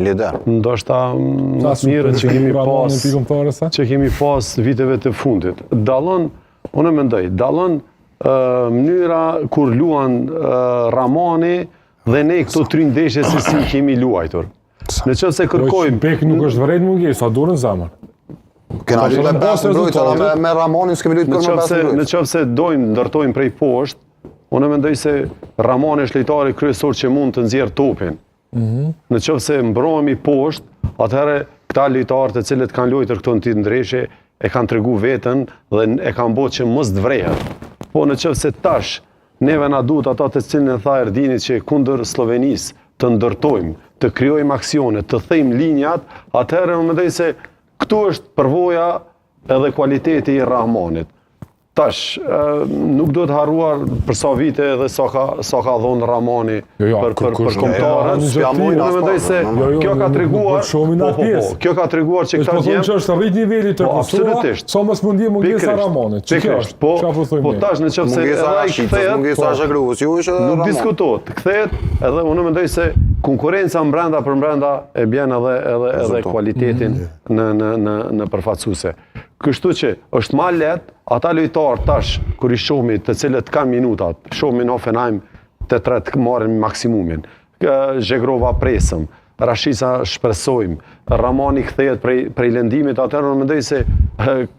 Lider. Ndoshta më të mirët që kemi pas që kemi pas viteve të fundit. Dallon, unë mendoj, dallon mënyra kur luan Rrahmani dhe ne këto tri ndeshje se si kemi luajtur. Në qoftë se kërkojmë... Bek nuk është vërejt mungesa, dorën n'zemër. Kena lujtë me pesë mbrojtës, me, me Rrahmanin s'kemi lujtë kurrë me pesë mbrojtës. Në qoftë se dojmë, ndërtojmë prej poshtë, unë mendoj se Rrahmani është lojtari kryesor që mund të nxjerrë topin. Mhm. Në qoftë se mbrohemi poshtë, atëherë këta lojtarë të cilët kanë luajtur këto në ndeshje e kanë tregu veten dhe e kanë bo që mos të vrehet. Po në qoftë se tash neve na duhet ata të cilën e tha Erdini që kundër Sllovenisë të ndërtojmë, të krijojmë aksione, të thejmë linjat, atëherë unë mendoj se këtu është përvoja edhe kualiteti i Rrahmanit. Tash, nuk duhet harruar për sa vite edhe sa ka, sa ka dhonë Rrahmani jo, jo, për, për, për kombëtaren. Unë mendoj se jo, jo, kjo ka treguar, po, po, po, kjo ka treguar që këta djem... Po thonë që është rrit niveli te po, Kosova, sa mos mund ndje mungesa Rrahmanit. Që kjo është, po, po tash në qoftë se edhe ai kthehet, mungesa po, Zhegrovës, jo është edhe Nuk diskutohet, kthehet, edhe unë mendoj se konkurrenca mbrenda për mbrenda e bjen edhe edhe edhe kualitetin mhm. në në në në përfaqësuese. Kështu që është ma lehtë ata lojtarë tash kur i shohmi të cilët kanë minutat, shohmi në Hoffenheim të tre të marrin maksimumin. Zhegrova presëm, Rashica shpresojmë, Rrahmani kthehet prej prej lëndimit, atëherë unë mendoj se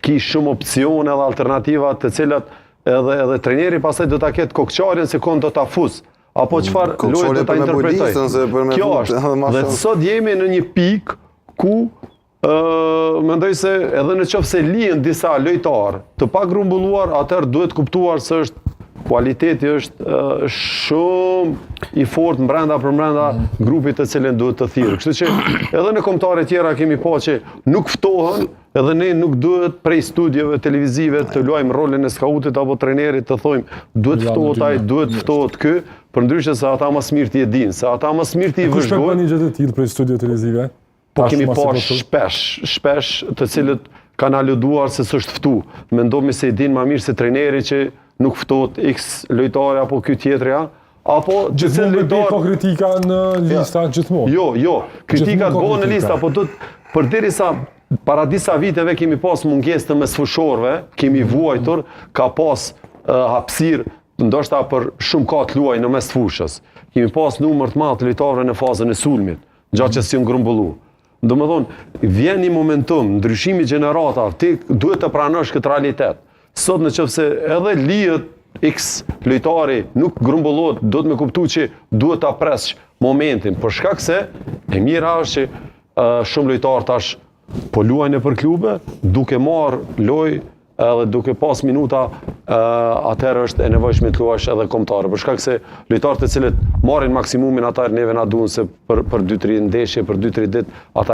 ki shumë opsione dhe alternativa të cilat edhe edhe trajneri pastaj do ta ketë kokëçarjen se kon do ta fus. Apo mm, çfarë lojë do ta interpretoj. Kjo është. Dhe sot jemi në një pikë ku Mendoj se edhe në qoftë se lihen disa lojtarë të pagrumbulluar, atëherë duhet kuptuar se është kualiteti është shumë i fortë mbrenda për mbrenda mm. grupit të cilin duhet të thirrë. Kështu që edhe në kombëtare tjera kemi pa që nuk ftohen, edhe ne nuk duhet prej studiove televizive të luajmë rolin e skautit apo trenerit të thojmë duhet ftohet ai, duhet ftohet ky, përndryshe se ata më së miri e dinë, se ata më së miri i vëzhgojnë. Kush po një gjë të tillë prej studio televizive? Po kemi pa shpesh, shpesh të cilët kanë aluduar se s'është ftu. Mendomi se i din ma mirë se trajneri që nuk ftohet X lojtari apo ky tjetri, a? Apo gjithmonë lojtar ka kritika në lista gjithmonë. Jo, jo, kritikat bëhen në lista, po do të përderisa para disa viteve kemi pas mungesë të mesfushorëve, kemi mhm. vuajtur, ka pas uh, hapësirë ndoshta për shumë ka të luaj në mes fushës. Kemi pas numër të madh të lojtarëve në fazën e sulmit. Gjatë që s'janë grumbullu. Domethonë, vjen një momentum, ndryshimi gjeneratave, ti duhet të pranosh këtë realitet. Sot në qoftë se edhe lihet X lojtari nuk grumbullohet, duhet me kuptu që duhet ta presësh momentin, për shkak se e mira është që uh, shumë lojtarë tash po luajnë nëpër klube, duke marrë lojë edhe duke pas minuta, atëherë është e nevojshme të luash edhe kombëtare, për shkak se lojtarët të cilët marrin maksimumin ata neve na duhen se për për 2-3 ndeshje, për 2-3 ditë, ata.